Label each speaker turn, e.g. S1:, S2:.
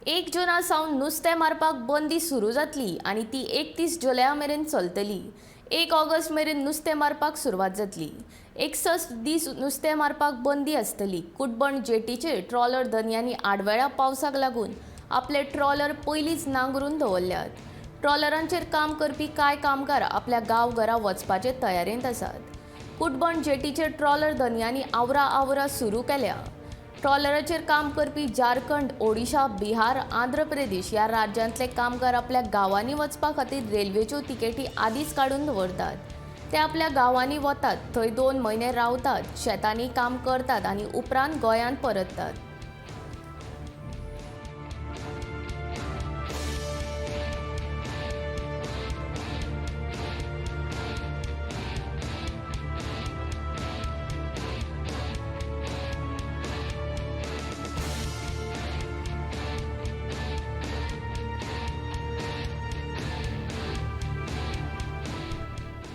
S1: एक जुना सावन नुस्तें मारपाक बंदी सुरू जातली आनी ती 31 जुलया मेरेन चलतली. 1 ऑगस्ट मेरेन नुस्तें मारपाक सुरवात जातली. 61 दीस नुस्तें मारपाक बंदी आसतली. कुटबण जेटीचेर ट्रॉलर धनयांनी आडवेळ्या पावसाक लागून आपले ट्रॉलर पयलींच नांगरून दवरल्यात. ट्रॉलरांचेर काम करपी कांय कामगार आपल्या गांवघरा वचपाचे तयारेंत आसात. कुटबण जेटीचेर ट्रॉलर धनयांनी आवरा आवरा सुरू केल्या. ट्रॉलराचेर काम करपी झारखंड, ओडिशा, बिहार, आंध्र प्रदेश ह्या राज्यांतले कामगार आपल्या गांवांनी वचपा खातीर रेल्वेच्यो तिकेटी आदींच काडून दवरतात. ते आपल्या गांवांनी वतात, थंय 2 म्हयने रावतात, शेतांनी काम करतात आनी उपरांत गोंयांत परततात.